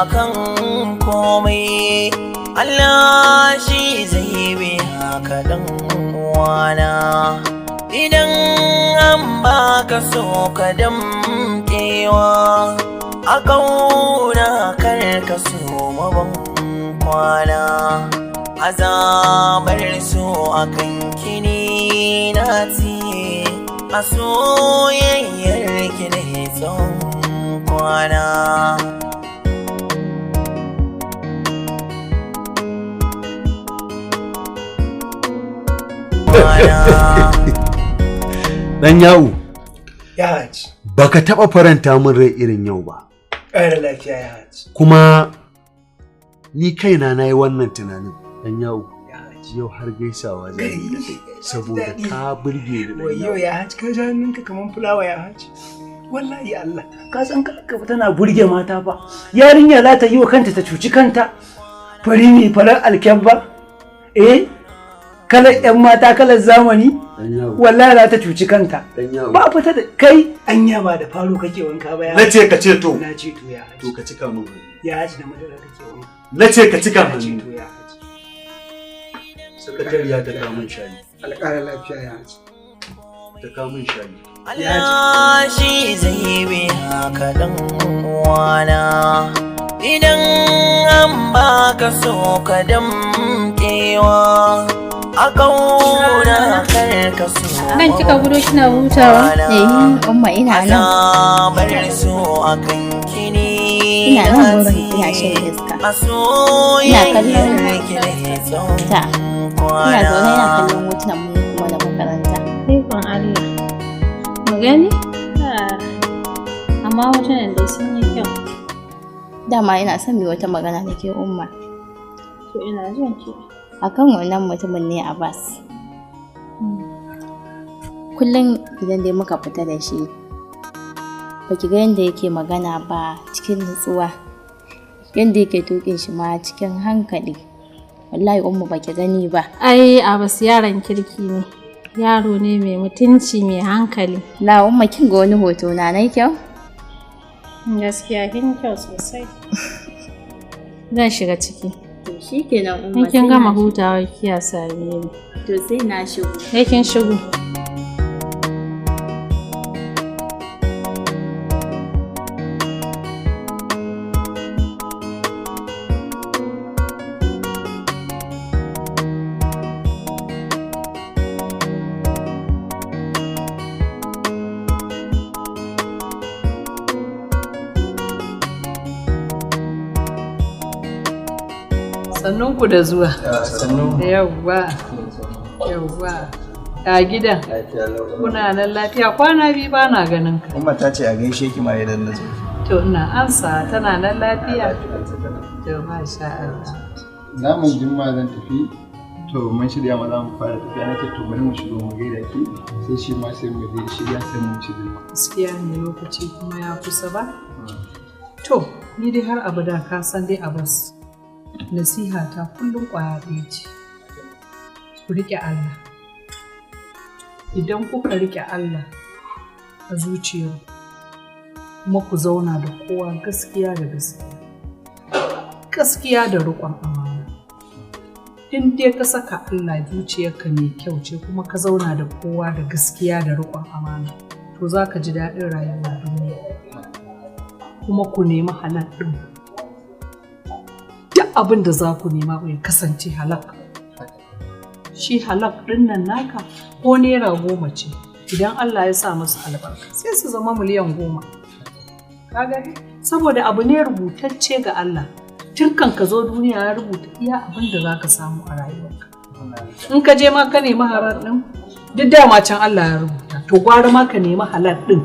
akan komai. Allah shi zai biya ka dan uwana. Idan an baka so ka damƙewa, a ƙauna kar ka so maban kwana. Azabar so akan kini na tiye, a soyayyar ki ne tsawon kwana. Dan yawo, Ya haji. baka taba faranta min rai irin yau ba. Ƙara lafiya ya haji. Kuma ni kaina na yi wannan tunanin, dan yawo. Ya haji. Yau har gaisawa zan yi da kai saboda Daɗi. ka burge ni, dan Wayyo yawo. ya haji, ka ji hannunka kaman fulawa ya haji. Wallahi Allah, ka san ka tana burge mata fa. Yarinya za ta yi wa kanta ta cuci kanta. Fari ne farar alkyabba. Eh? Kalar 'yan mata, kalar zamani. Dan yawo. Wallahi za ta cuci kanta. Dan yawo. Ba fita da kai, anya ba da faro kake wanka ba ya Na haji. ce ka ce to. Na ce to ya haji. To ka cika min hannu. Ya haji, da madara kake wanka. Na ce ka cika Na ce hannu. to ya haji. Sakatariya ta kawo min shayi. Alƙara lafiya ya haji. Ta kawo min shayi. Allah shi zai biya ka dan uwana. Idan an baka so ka damƙewa, a ƙauna kar ka so Nan kika gudo kina hutawa? Eh, umma, ina nan. Azabar so akan kini Ina nan gurin ina shan iska. a soyayyar Ina kallon ki ne tsawon ta. Ina zaune ina kwana. kallon hotunan mu kuma da makaranta. Ikon Allah. Mu gani? Ah, amma hotunan dai sun yi kyau. Dama ina son mu yi wata magana da ke, umma. To, ina jin ki. Akan wannan mutumin ne, Abbas. Kullum idan dai muka fita da shi, baki ga yadda yake magana ba cikin nutsuwa. Yadda yake tuƙin shi ma cikin hankali. Wallahi umma, baki gani ba. Ai Abbas yaron kirki ne. Yaro ne mai mutunci, mai hankali. La umma, kin ga wani hoto na nai kyau? Gaskiya kin kyau sosai. Zan shiga ciki. To shikenan umma. In kin gama hutawa kiya same ni. To sai na shigo. Sai kin shigo. Sannun ku da zuwa. Yawwa. Yawwa. A gidan. Kuna nan lafiya? Kwana biyu ba na ganin ka. Umma ta ce a gaishe ki ma idan na zo. To ina ansa, tana nan lafiya. To masha Allah. Namun jimma zan tafi. To mun shirya ma za mu fara tafiya, na ce to bari mu shigo mu gaida ki, sai shi ma sai mu je shirya sai mu ci jimma. Gaskiya ne, lokaci kuma ya kusa ba. To ni dai har abada ka san dai Abbas. Nasiha ta kullum kwaya ɗaya ce. Ku riƙe Allah. Idan kuka riƙe Allah a zuciyar kuma ku zauna da kowa gaskiya da gaskiya. Gaskiya da riƙon amana. In dai ka saka Allah zuciyarka mai kyau ce kuma ka zauna da kowa da gaskiya da riƙon amana, to za ka ji daɗin rayuwar duniya. Kuma ku nemi halal ɗin. Duk abin da za ku nema ya kasance halak. Shi halak ɗin nan naka, ko naira 10 ce, idan Allah ya sa musu albarka sai su zama miliyan 10. Ka gani? Saboda abu ne rubutacce ga Allah. Tun kan ka zo duniya ya rubuta iya abin da za ka samu a rayuwarka. In ka je ma ka nemi halal ɗin, duk dama can Allah ya rubuta. To gwara ma ka nemi halal ɗin.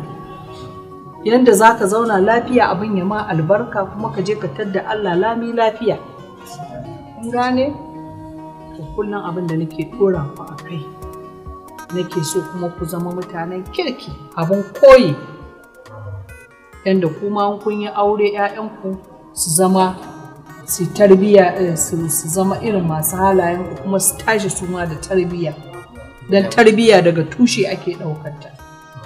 Yanda za ka zauna lafiya, abin ya ma albarka, kuma ka je ka tadda Allah lami lafiya. Kun gane? To kullum abin da nake ɗora ku a kai, nake so kuma ku zama mutanen kirki, abin koyi. Yanda kuma in kun yi aure 'ya'yanku su zama su tarbiya, su zama irin masu halayen ku, kuma su tashi su ma da tarbiya. Don tarbiya daga tushe ake ɗaukar ta.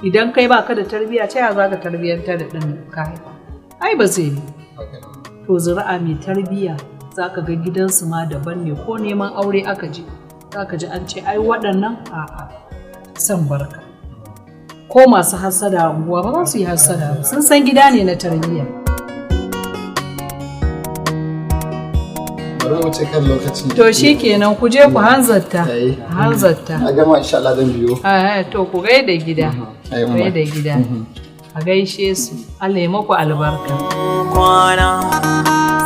Idan kai baka da tarbiya, ta yaya za ka tarbiyantar da ɗan ka haifa? Ai ba zai yi. To zuri'a mai tarbiyya za ka ga gidansu ma daban ne, ko neman aure aka je za ka ji an ce ai waɗannan a'a san barka. Ko masu hassada a unguwa ba za su yi hassada ba, sun san gida ne na tarbiyya. Bari mu ce kan lokaci. To shikenan, ku je ku hanzarta. Ai. Hanzarta. A gama insha Allah zan biyo. Ah, to ku gaida gida. Ai, umma. Gaida gida. A gaishe su. Allah ya maku albarka. Kwana,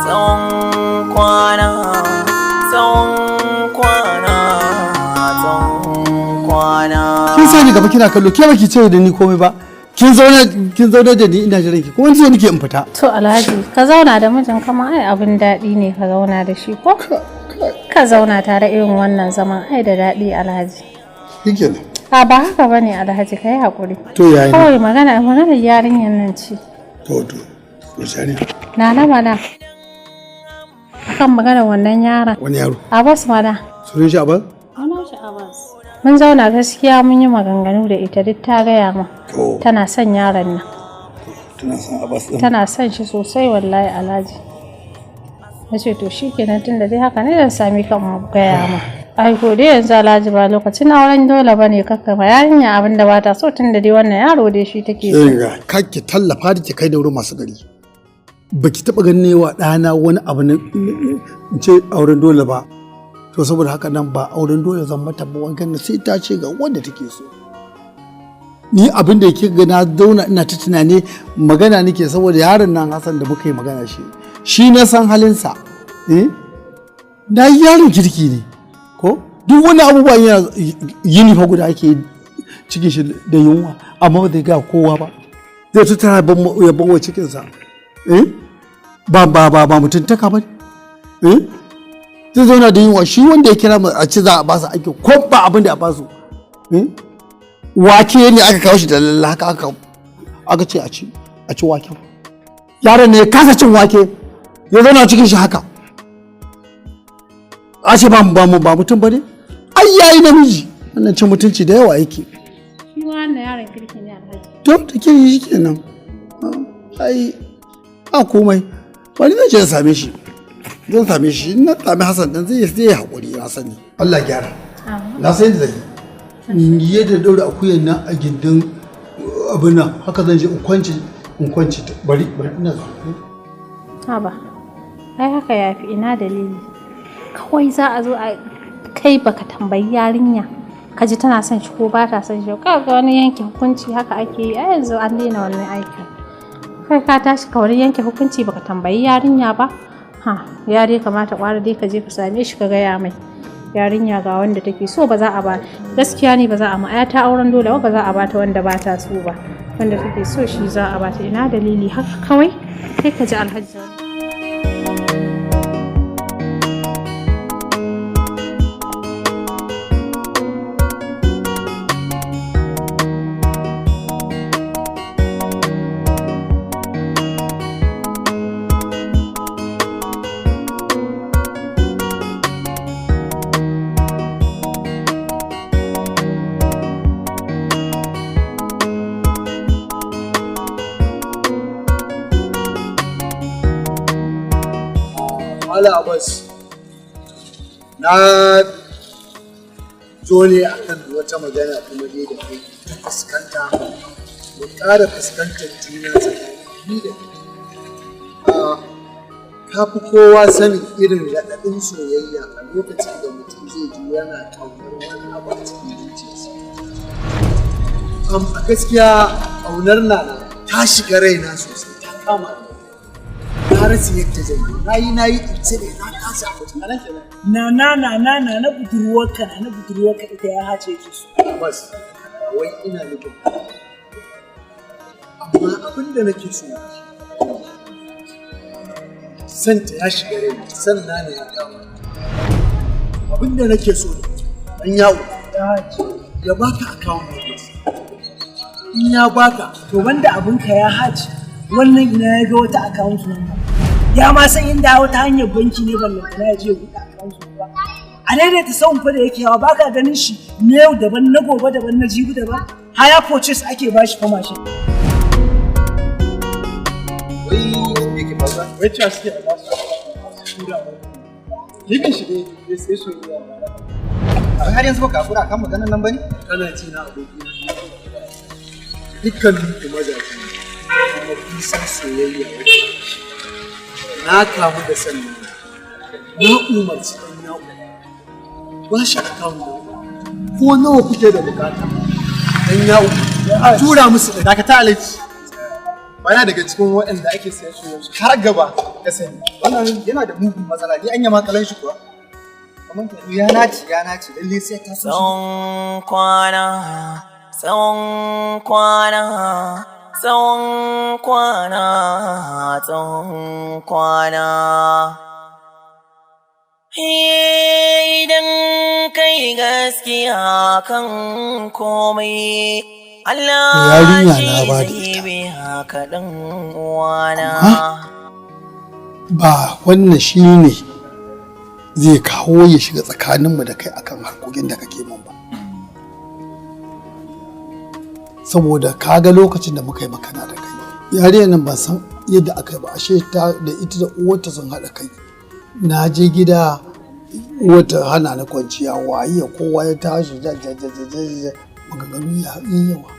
tsawon kwana, tsawon kwana, tsawon kwana. Kin sani gaba kina kallo, ke baki ce da ni komai ba. Kin zauna da ni ina jiran ki, kuma ni so nake in fita. To Alhaji, ka zauna da mijin kama ai abin daɗi ne ka zauna da shi ko? Ka zauna tare irin wannan zaman ai da daɗi, Alhaji. Shikenan. A ba haka bane, Alhaji, kai hakuri. To yayi ne? Kawai magana yarinyar nan ce. To, misali? Nana mana. Akan magana wannan yaron. Wani yaro? Abbas mana. Sunan shi Abbas? Sunan shi Abbas. Mun zauna gaskiya mun yi maganganu da ita, duk ta gaya min. To. Tana son yaron nan. Tana son Abbas din? Tana son shi sosai wallahi, Alhaji. Na ce to shi kenan, tun da dai haka ne zan sami kan mu gaya ma. Ai ko dai yanzu Alhaji ba lokacin auren dole ba ne, kakka ma yarinya abin da ba ta so, tun da dai wannan yaro dai shi take so. Kin ga, kar ki tallafa da ki kai da wurin masu gari. Baki taba ganin wa ɗana wani abu na in ce auren dole ba. To saboda haka nan ba auren dole zan mata ba, wankan sai ta ce ga wanda take so. Ni abin da yake ga na zauna ina ta tunani, magana nake saboda yaron nan Hassan da muka yi magana, shi na san halinsa, eh, na yi yaron kirki ne. Ko duk wani abubuwan yana yini fa guda ake cikin shi da yunwa, amma ba zai ga kowa ba, zai tattara ya bawa cikinsa, eh, ba ba ba ba mutuntaka ba ne, eh, zai zauna da yunwa. Shi wanda ya kira mu a ci za a ba su aiki, ko ba abin da a ba su, eh, wake ne aka kawo shi da lalla haka, aka ce a ci waken. Yaron ne ya kasa cin wake, ya zauna cikin shi haka. A ce ba mu ba mu ba mutum ba ne. Ai yayi namiji, wannan cin mutunci da yawa yake. Shi wannan yaron kirki ne, Alhaji. To ta kirki shi kenan, ai a komai wani zai ce zan same shi, zan same shi. In na sami Hassan din zai haƙuri, na sani. Allah gyara. Na san yadda zai yi, yadda daura akuyan nan a gindin abin nan, haka zan je in kwance ta. Bari bari, ina zuwa. Haba. Ai haka yafi, ina dalili. Kawai za a zo a kai baka tambayi yarinya ka ji tana son shi ko ba ta son shi. Ka ga wani yanke hukunci haka ake yi, a yanzu an daina wannan aikin. Kai ka tashi ka wani yanke hukunci baka tambayi yarinya ba. Ha, ya dai kamata kwara dai ka je ka same shi ka gaya mai. Yarinya ga wanda take so, ba za a ba, gaskiya ne ba za a ma ta auren dole ba, ba za a ba ta wanda ba ta so ba. Wanda take so shi za a ba ta. Ina dalili haka kawai kai ka ji Alhaji. Mala Abbas, na zo ne a kan wata magana kuma dai da kai ta fuskanta, mu ƙara fuskantar juna tsakanin ni da kai. Ka fi kowa sanin irin raɗaɗin soyayya a lokacin da mutum zai ji yana ƙaunar wani abu a cikin zuciyarsa. A gaskiya ƙaunar Nana ta shiga raina sosai, ta kama ni. Na rasa yadda zan yi, na yi na yi in cire, na kasa. Na na na na na na budurwarka, na na budurwarka ita ya hace ki so. Bas, ba wai ina nufin, amma abin da nake so, santa ya shiga rai, san na ne ya kama. Abin da nake so dan yawo ya baka account number, in ya baka. To banda abinka ya haji, wannan ina ya ga wata account number? Ya ma san inda wata hanyar banki ne ballantana ya je ya buɗe account number? A daidaita sahun fa da yake hawa, baka ganin shi na yau daban, na gobe daban, na jibi daban. Hire purchase ake bashi fa mashin. Wai Wai me ke faruwa? Wai cewa suke a basu tura mu. Libin shi dai sai soyayya. Abin har yanzu baka hakura kan maganar nan bane? Kana ci na aboki. Dukkan ku mazaje ne. Kuma kun san soyayya wacce. Na kamu da san nuna. Na umarci ɗan yawo. Ba shi akawun ko nawa kuke da bukata. Ɗan yawo. Tura musu ɗari. Dakata Alhaji. Bana daga cikin waɗanda ake sayan su har gaba ka sani. Wannan yana da mugun matsala ni anya ma kalan shi kuwa. Kamar ka ya naci ya naci lalle sai ta so shi. Tsawon kwana, tsawon kwana, tsawon kwana, tsawon kwana. Idan kai gaskiya kan komai, Allah Yarinya shi na ba da zai ita. biya ka ɗan uwana. Ba wannan shi ne zai kawo ya shiga tsakaninmu da kai akan harkokin da kake min ba. Saboda ka ga lokacin da muka yi magana da kai. Yarinyar nan ban san yadda aka yi ba, ashe ta da ita da uwarta sun haɗa kai. Na je gida uwarta hana ni kwanciya waye kowa ya tashi ja ja ja ja ja ja maganganu ya yi yawa.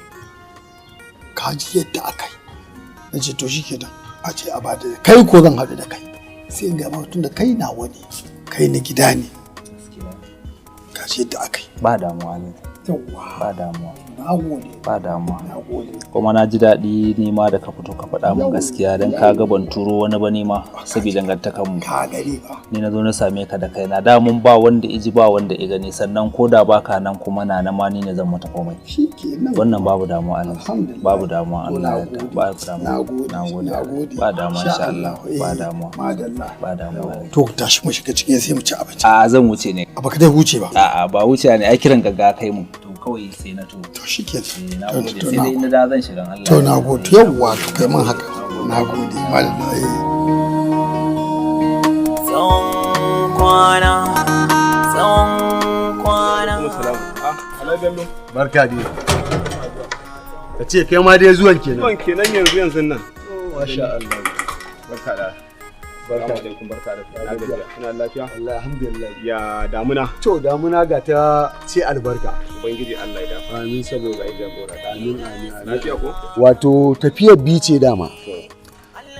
Ka ji yadda aka yi. Na ce to shikenan a ce a bada kai ko zan haɗu da kai. Sai in ga maka tunda kai nawa ne kai na gida ne. Ka ji yadda aka yi. Ba damuwa ne. Yawwa. Ba damuwa. Na gode. Ba damuwa. Na gode. Kuma na ji daɗi ni ma da ka fito ka faɗa min gaskiya don ka ga ban turo wani ba ni ma saboda dangantakar mu. Ka gani ba. Ni na zo na same ka da kaina da mun ba wanda iji ba wanda i gani sannan ko da baka nan kuma na na ma ni ne zan mata komai. Shikenan. Wannan babu damuwa Alhaji. Alhamdulillah. Babu damuwa To, Allah na ya yarda. gode. Babu damuwa. Na gode. Na gode. Na gode. Ba damuwa Insha insha Allah. Allah. Ba Eh, damuwa. Madalla. Ba damuwa. To tashi mu shiga cikin sai mu ci abinci. A zan wuce ne. A baka dai huce ba. A'a ba wuce ne ai kiran gaggawa kai mu. To kawai sai na to. To shikenan. Na To, gode to, sai na dai na da zan shiga Allah. To na gode. Yawwa to kai min haka. Na gode. Madalla. Eh. Tsawon kwana, tsawon kwana. Barka dai. Ka ce kai ma dai zuwan kenan. Zuwan kenan yanzu yanzu nan. Masha Allah. Barka da. Barka. Barka alaikum barka da. Na gajiya. Ina lafiya? Allah alhamdulillah. Ya damuna. To damuna ga ta ce albarka. Ubangiji Allah ya dafa. Amin saboda Allah ya jagora. Amin amin amin. Lafiya ko? Wato tafiyar bi ce dama.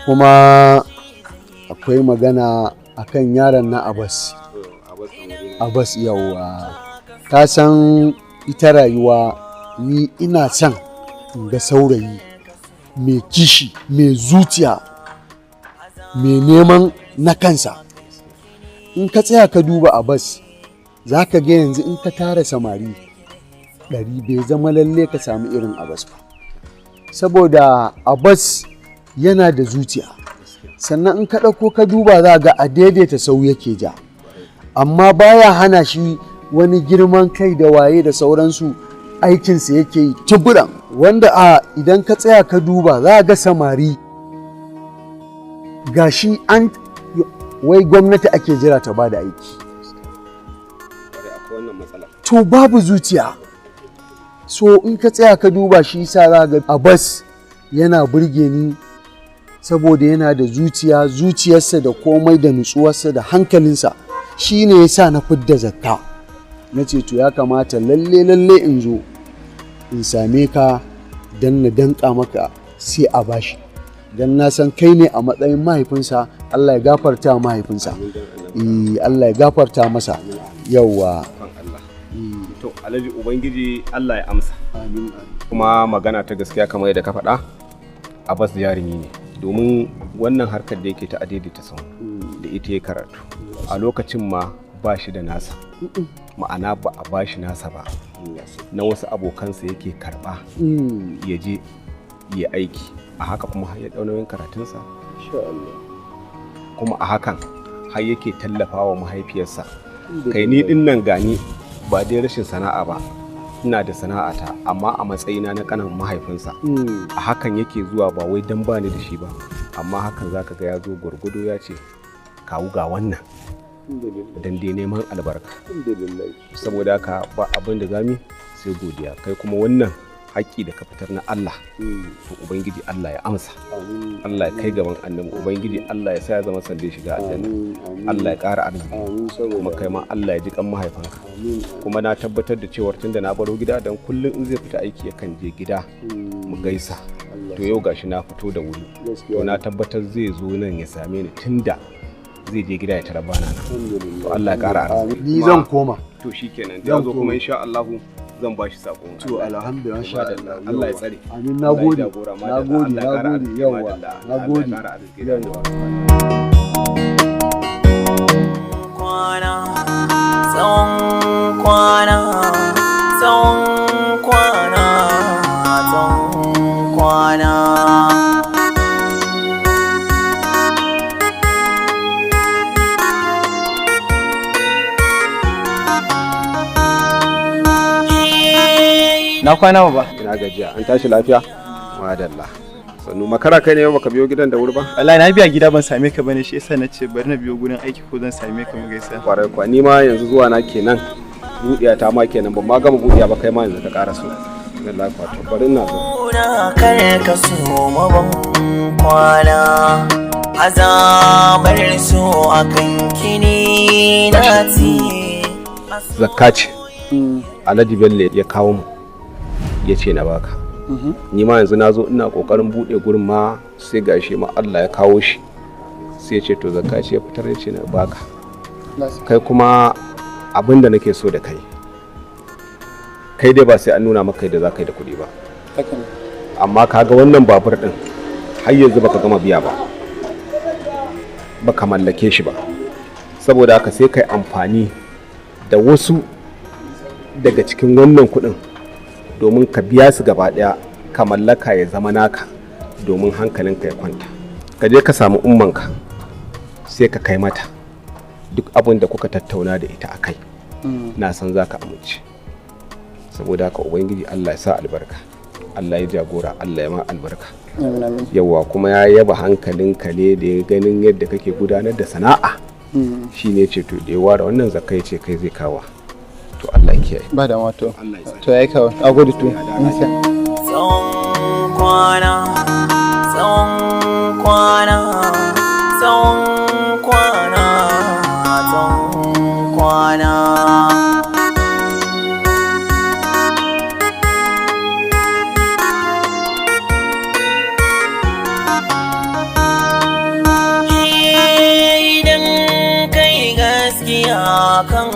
Kuma akwai magana akan yaron na Abbas. Abbas dan waje. Abbas yawwa. Ka san ita rayuwa ni ina son in ga saurayi mai kishi, mai zuciya, mai neman na kansa. In ka tsaya ka duba Abbas, za ka ga yanzu in ka tara samari 100 bai zama lalle ka samu irin Abbas ba. Saboda Abbas yana da zuciya. Sannan in ka ɗauko ka duba za ga a daidaita sau yake ja. Amma baya hana shi wani girman kai da waye da sauransu aikinsa yake yi tuburan wanda a idan ka tsaya ka duba za ga samari gashi an wai gwamnati ake jira ta bada aiki Kwarai akwai wannan matsala. to babu zuciya so in ka tsaya ka duba shi sa za ga Abbas yana burge ni saboda yana da zuciya zuciyarsa da komai da nutsuwarsa da hankalinsa shi ne ya sa na fidda zakka na ce to ya kamata lalle lalle in zo in same ka don na danka maka sai a bashi don na san kai ne a matsayin mahaifinsa Allah ya gafarta wa mahaifinsa. Eh, Allah ya gafarta masa yauwa. Kan Allah. To Alhaji Ubangiji Allah ya amsa. Amin. Kuma magana ta gaskiya kamar yadda ka faɗa Abbas jarumi ne domin wannan harkar da yake ta adaidaita sau da ita ya karatu a lokacin ma ba shi da nasa ma'ana ba a ba shi nasa ba na wasu abokansa yake karɓa ya je ya aiki a haka kuma har ya ɗau nauyin karatunsa kuma a hakan har yake tallafa wa mahaifiyarsa kai ni din nan gani ba dai rashin sana'a ba ina da sana'ata amma a matsayina na kanan mahaifinsa a hakan yake zuwa ba wai dan bani da shi ba amma hakan zaka ga ya zo gwargwado ya ce kawu ga wannan dan dai neman albarka saboda haka ba abin da zami sai godiya kai kuma wannan Haƙƙi da ka fitar na Allah, to Ubangiji Allah ya amsa, Allah ya kai gaban annabi, Ubangiji Allah ya sa ya zama sanda ya shiga aljanna, Allah ya ƙara arziki, kuma kai ma Allah ya ji kan mahaifanka. Kuma na tabbatar da cewar tunda na baro gida, dan kullum in zai fita aiki yakan je gida mu gaisa, to yau gashi na fito da wuri, to na tabbatar zai zo nan ya same ni tunda zai je gida ya tara bana na. To Allah ya ƙara arziki. Ni zan koma. To shikenan, da zo kuma insha Allah zan ba shi sako. To alhamdulillah, insha Allah. Allah ya tsare. Amin, nagode. Nagode, nagode, yawa. Nagode. Yawa. Kwana, tsawon kwana, tsawon kwana, tsawon kwana. Na kwana ba. Ina gajiya, an tashi lafiya? Madalla. Sannu, makara kai ne baka biyo gidan da wuri ba? Wallahi na biya gida ban same ka bane, shi yasa na ce bari na biyo gurin aiki ko zan same ka mu gaisa. Kwarai kwa, ni ma yanzu zuwa na kenan. Buɗiya ta ma kenan, ban ma gama buɗiya ba kai ma yanzu ka ƙara so. Wallahi kwa, to bari ina zo. Na kar ka so maban kwana, azabar so akan kini na ti. Zakka ce. Alhaji Bello ya kawo mu. Ya ce na baka. Ni ma yanzu na zo ina kokarin bude gurin ma sai gashi ma Allah ya kawo shi, sai ya ce to zakka ce ya fitar, ya ce na baka. Kai kuma abin da nake so da kai, kai dai ba sai an nuna maka yadda za ka yi da kuɗi ba, amma kaga wannan babur din har yanzu baka gama biya ba, baka mallake shi ba, saboda haka sai kai amfani da wasu daga cikin wannan kuɗin domin ka biya su gaba daya, ka mallaka ya zama naka, domin hankalinka ya kwanta. Ka je ka samu ummanka sai ka kai mata duk abin da kuka tattauna da ita a kai, na san za ka amince. Saboda haka Ubangiji Allah ya sa albarka, Allah ya jagora, Allah ya ma albarka. Yawa, kuma ya yaba hankalinka ne da ya ganin yadda kake gudanar da sana'a, shi ne ce to da ya ware wannan zakkai ce kai zai kawa. To Allah ya kiyaye. Ba da wato. To yayi kawo. A gode to. Tsawon kwana, tsawon kwana, tsawon kwana, tsawon kwana. Idan kai gaskiya kan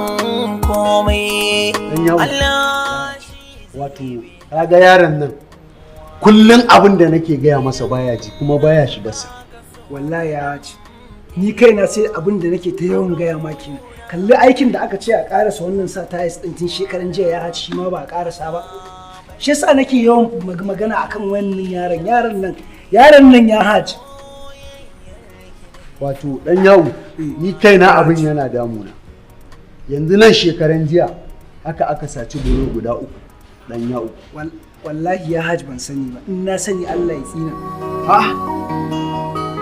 komai, Allah. Wato kaga yaron nan kullun abin da nake gaya masa baya ji kuma baya shiga sa. Wallahi ya ci. Ni kaina sai abin da nake ta yawan gaya ma kenan. Kalli aikin da aka ce a karasa wannan sa tayis din tun shekaran jiya ya haci, shi ma ba a karasa ba. Shi yasa nake yawan magana akan wannan yaron, yaron nan ya haci. Wato dan yawo, ni kaina abin yana damuna. Yanzu nan shekaran jiya haka aka saci bulo guda 3 dan yawo. Wallahi ya haji ban sani ba, in na sani Allah ya tsina. Ah,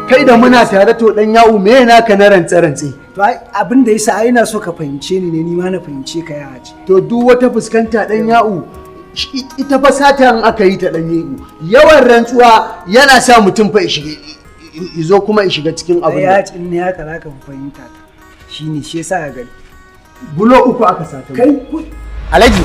kai da muna tare to dan yawo me naka na rantse rantse? To abin da yasa ai ina so ka fahimce ni ne, ni ma na fahimce ka ya haji. To duk wata fuskanta dan yawo, ita fa sata in aka yi ta dan yawo, yawan rantsuwa yana sa mutum fa izo kuma ya shiga cikin abin da ya haji. In ne haka zaka fahimta ta shine, shi yasa ya gani bulo 3 aka sata. Kai Alhaji,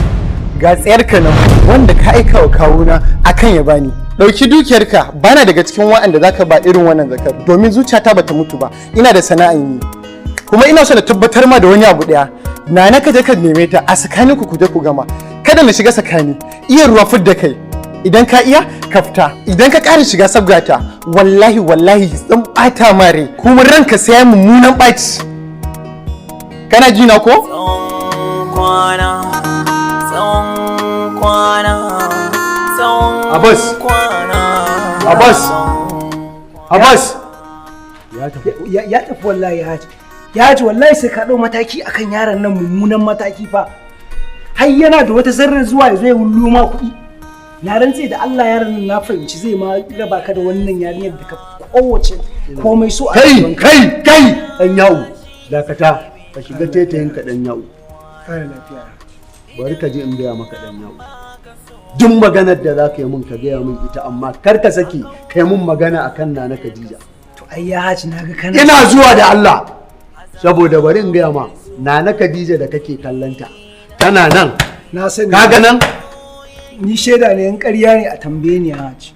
ga tsayarka nan wanda ka aika wa kawuna akan ya bani. Dauki dukiyarka, bana daga cikin waɗanda zaka ba irin wannan zakar, domin zuciyata bata mutu ba, ina da sana'an yi. Kuma ina so na tabbatar ma da wani abu daya, Nana ka je ka neme ta a tsakaninku ku je ku gama. Kada na shiga tsakani, iya ruwa fidda kai. Idan ka iya ka fita, idan ka ƙara shiga sabgata, wallahi wallahi zan ɓata ma rai, kuma ranka sai ya mummunan ɓaci. Kana ji na ko? Tsawon kwana, tsawon kwana, tsawon Abbas. kwana. Abbas. Abbas. Ya tafi wallahi ya haji. Ya haji wallahi sai ka ɗau mataki akan yaron nan, mummunan mataki fa. Har yana da wata zarrar zuwa ya zo ya wullo ma kuɗi. Na rantse da Allah yaron nan na fahimci zai ma raba ka da wannan yarinyar da ka kowace komai so a Kai rayuwanka. kai kai dan yawo, dakata, ka shiga tetayin ka dan yawo. Kare lafiya. Bari ka je in gaya maka dan yawo. Duk maganar da za ka yi min ka gaya min ita, amma kar ka saki ka yi min magana akan Nana Khadija. To ai ya haji na ga kana. Ina zuwa da Allah. Saboda bari in gaya ma, Nana Khadija da kake kallanta tana nan. Na sani. Kaga nan? Ni shaida ne, in ƙarya ne a tambaye ni ya haji.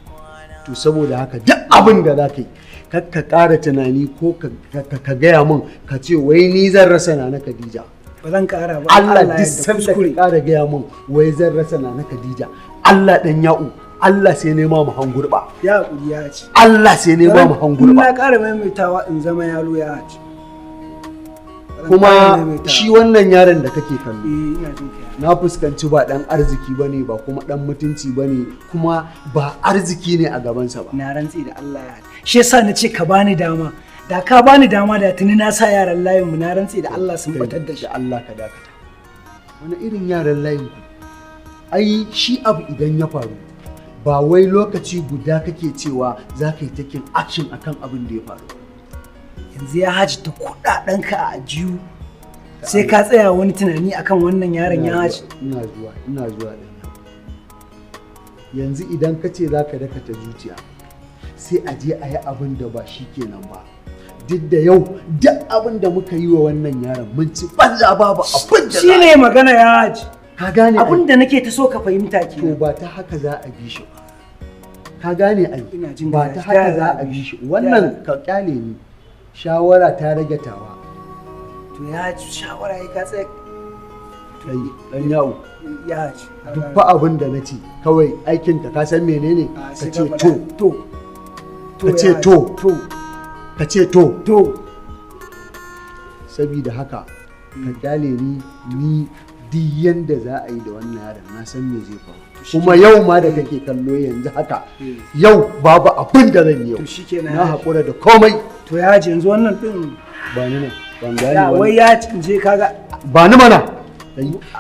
To saboda haka duk abin da za ka yi, kar ka ƙara tunani ko ka gaya min ka ce wai ni zan rasa Nana Khadija. Ba zan ƙara ba. Allah duk sanda ka ƙara gaya min wai zan rasa Nana Khadija, Allah dan ya'u, Allah sai nema mu hangurba. Ya hakuri ya ci. Allah sai nema mu hangurba. Na ƙara maimaitawa in zama yaro ya ci. Kuma shi wannan yaron da kake kallo, na fuskanci ba dan arziki bane, ba kuma dan mutunci bane, kuma ba arziki ne a gabansa ba. Na rantsi da Allah ya shi yasa na ce ka bani dama. Da ka bani dama da tuni na sa yaran layin mu, na rantsi da Allah sun batar da shi. Allah ka dakata. Wani irin yaran layin ku? Ai shi abu idan ya faru ba wai lokaci guda kake cewa za ka yi taking action akan abin da ya faru. Yanzu ya haji ta kuɗaɗenka a ajiyu sai ka tsaya wani tunani akan wannan yaron ya haji. Ina zuwa, ina zuwa ɗan. Yanzu idan ka ce za ka dakata zuciya sai a je a yi abin da ba shi kenan ba. Duk da yau duk abin da muka yi wa wannan yaron mun ci banza, babu abin da shi ne magana ya haji. Ka gane abin da nake ta so ka fahimta ke. To ba ta haka za a bi shi ba. Ka gane ai, ba ta haka za a bi shi. Wannan ka kyale ni. Shawara ta rage tawa. To ya ci shawara ya katse. Kai dan yawo. Ya ci. Duk fa abin da na ce kawai aikin ka san menene? Ka ce to. To. Ka ce to. To. Ka ce to. To. Sabida haka ka kyale ni, ni duk yanda za a yi da wannan yaron na san me zai faru. Kuma yau ma da kake kallo yanzu haka yau babu abin da zan yi yau. Na haƙura da komai. To ya ji yanzu wannan ɗin. Ba ni ne, ban gane wannan. Wai ya je kaga. Ba ni mana.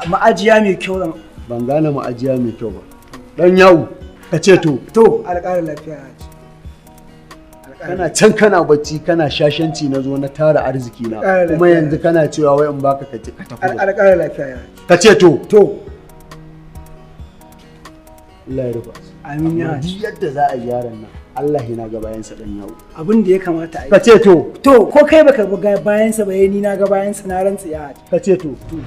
Ma'ajiya mai kyau zan. Ban gane ma'ajiya mai kyau ba. Dan yawo ka ce to. To alƙarin lafiya ya ce. Kana can kana bacci kana shashanci, na zo na tara arziki na. Kuma yanzu kana cewa wai in baka ka ce ka tafi. Alƙarin lafiya ya ce. Ka ce to. To. Allah ya rufa. Amin ya. Duk yadda za a yi yaron nan, Allah yana ga bayansa dan yawo. Abin da ya kamata a yi. Ka ce to. To ko kai baka ga bayansa ba, ni na ga bayansa, na rantsi ya. Ka ce to. To.